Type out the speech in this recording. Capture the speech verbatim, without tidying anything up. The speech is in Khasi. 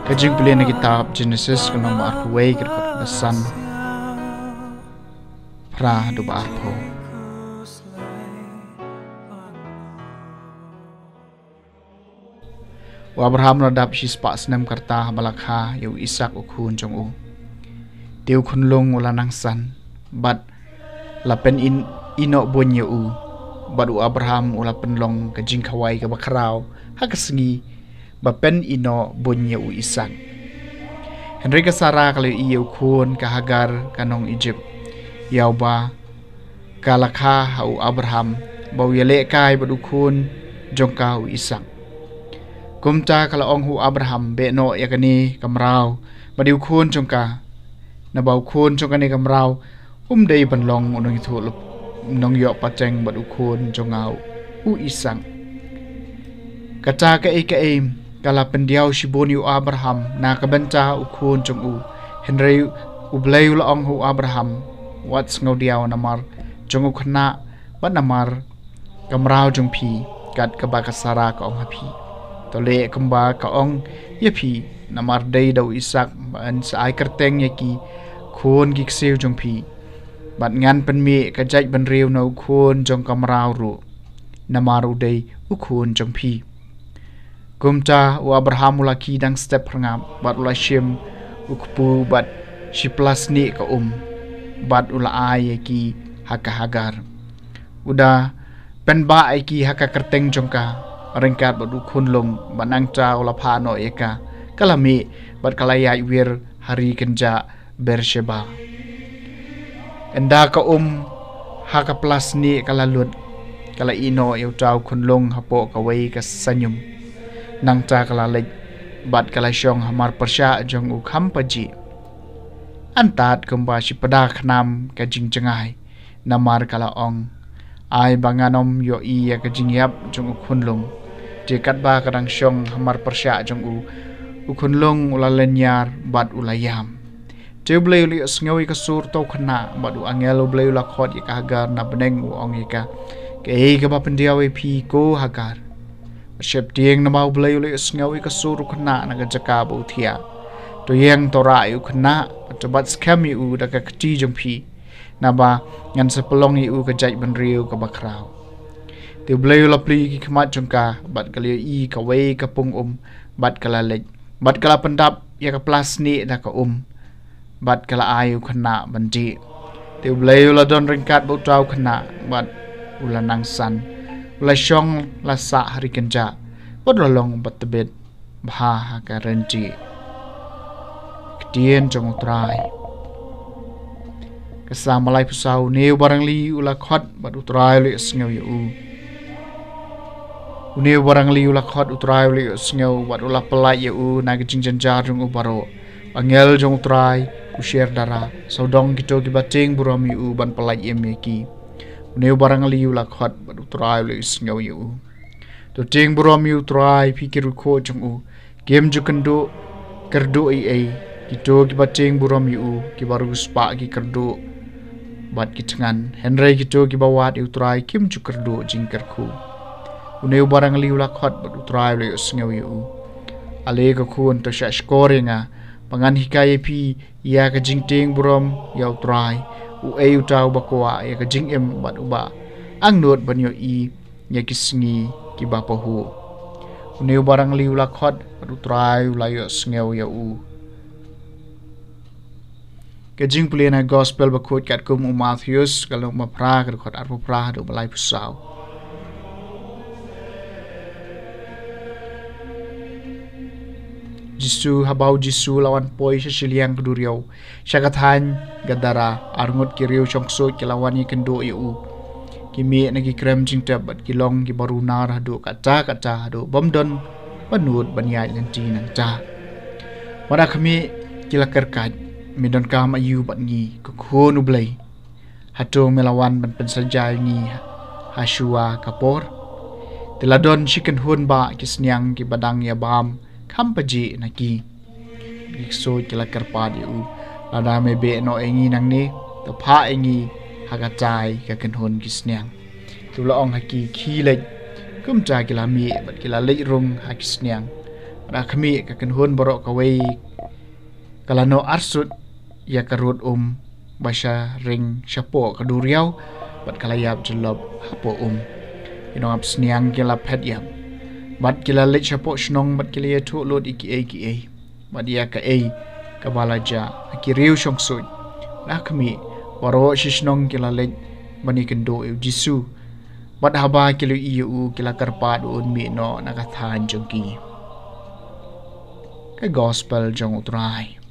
Ka jingpule na kitab Genesis ka nong arphew wei ka dkhot ba san phra haduh ba arphew. U Abraham u la dap shispah snem ka rta haba la kha ïa u Isak u khun jong u. Te u khunlung u la nang san bad la pynïoh buiñ ïa u. Bad u Abraham u la pynlong ka jingkhawai kaba khraw ha ka sngi ba pynïoh buiñ ïa u Isak. Hynrei ka Sara ka la ïohi ïa u khun ka Hagar ka nong Ijipt, ïa uba ka la kha ha u Abraham ba u ïalehkai bad u khun jong ka u Isak. Kumta ka la ong ha u Abraham, beh noh ïa kane ka mraw bad ïa u khun jong ka, naba u khun jong kane ka mraw um dei ban long u nongïathuhlypa, nongïoh pateng bad u khun jong nga u Isak. Kata kaei kaei ka la pyndiaw shibun ïa u Abraham na ka bynta u khun jong u. Hynrei U Blei u la ong ha u Abraham, wat sngewdiaw namar jong u khynnah bad namar ka mraw jong phi, kat kaba ka Sara ka ong ha phi. To leh kumba ka ong ïa phi, namar dei da u Isak ba yn sa ai kyrteng ïa ki khun ki ksiew jong phi. Bad ngan pynmih ka jaitbynriew na u khun jong ka mraw ruh, namar u dei u khun jong phi. Kumta u Abraham u la khie dang step phyrngap bad u la shim u kpu bad shipla snieh ka um bad u la ai ïa ki ha ka Hagar. U da pynbah ïa ki ha ka kyrteng jong ka ryngkat bad u khunlung bad nangta u la phah noh ïa ka. Ka la mih bad ka la ïaid wir ha ri kynjah Beersheba. Ynda ka um ha ka pla snieh ka la lut, ka la ïeh noh ïa uta u khunlung hapoh kawei ka saiñum. Nangta ka la leit bad ka la shong ha mar pyrshah jong u kham pajih. Antad kumba shi pda khnam ka jingjngai, namar ka la ong, ai ba ngan ym ïohi ïa ka jingïap jong u khunlung. Te katba ka dang shong ha mar pyrshah jong u, u khunlung u la lynñiar bad u la ïam. Te U Blei u la ïohsngew ïa ka sur uta u khynnah, bad u angel U Blei u la khot ïa ka Hagar na bneng, u ong ïa ka, kaei kaba pyndiaw ïa phi ko Hagar? Sheptieng, naba U Blei u la ïohsngew ïa ka sur u khynnah na ka jaka ba u thiah. To ïeng, to rah ïa u khynnah, to bat skhem ïa u da ka kti jong phi, naba ngan sa pynlong ïa u ka jaitbynriew kaba khraw. Te U Blei u la plie ïa ki khmat jong ka bad ka la ïohi kawei ka pung um bad ka la leit bad ka la pyndap ïa ka pla snieh da ka um bad ka la ai u khynnah ban dih. Te U Blei u la don ryngkat bad uta u khynnah bad u la nang san. U la shong la sah ha ri kynjah bad u la long ba tbit bha ha ka rynjih. Ktien jong U Trai. Ka Salm ba laiphew saw. Une uba rangli u la khot bad U Trai u la ïohsngew ïa u. Une uba rangli u la khot, U Trai u la ïohsngew bad u la pyllait ïa u na ka jingjynjar jong u baroh. Angel jong U Trai u sher dara. Sawdong kito kiba tieng burom ïa u ban pyllait im ïa ki. Une uba rangli u la khot bad U Trai u la ïohsngew ïa u. To tieng burom ïa U Trai, phi ki riewkhuid jong u. Kim ju kynduh kyrduh ei ei kito kiba tieng burom ïa u, kiba riewspah ki kyrduh bad ki thngan. Hynrei kito kiba wad ïa U Trai kim ju kyrduh jingkyrkhu. Une uba rangli u la khot bad U Trai u la ïohsngew ïa u. Ale ko khun, to shah shkor ïa nga ba ngan hikai ïa phi ïa ka jingtieng burom ïa U Trai. Uei uta uba kwah ïa ka jingim bad uba angnud ban ïohi ïa ki sngi kiba pahuh? Une uba rangli u la khot bad U Trai u la ïohsngew ïa u. Ka jingpule na Gospel bakhuid katkum u Mathaios, ka lynnong ba phra, ka dkhot arphew phra haduh ba laiphew saw. Jisu, haba u Jisu u la wan poi sha shiliang ka duriaw, sha ka thaiñ Gadara, arngut ki riewshongksuid ki la wan ïakynduh ïa u. Ki mih na ki krem jingtep bad ki long kiba runar haduh katta katta, haduh bym don ba nud ban ïaid lynti nangta. Wat la khmih, ki la kyrkhat, me donkam aïu bad ngi, ko Khun U Blei? Hato me la wan ban pynsaja ïa ngi ha shuwa ka por? Te la don shi kynhun bah ki sniang kiba dang ïabam kham pajih na ki. Ki ksuid ki la kyrpad ïa u, lada me beh noh ïa ngi nangne, to phah ïa ngi ha ka tai ka kynhun ki sniang. Te u la ong ha ki, khie leit. Kumta ki la mih bad ki la leit rung ha ki sniang. Bad ha khmih, ka kynhun baroh kawei ka la noh arsut ïa ka rud um ba sha ring shapoh ka duriaw, bad ka la ïap jyllop hapoh um. Ki nongap sniang ki la phet ïap bad ki la leit shapoh shnong bad ki la ïathuh lut ïa kiei kiei bad ïa kaei kaba la jia ha ki riew shongsuit. Ha khmih, baroh shi shnong ki la leit ban ïakynduh ïa u Jisu. Bad haba ki la ïohi ïa u, ki la kyrpad ba un mih noh na ka thaiñ jong ki. Ka Gospel jong U Trai.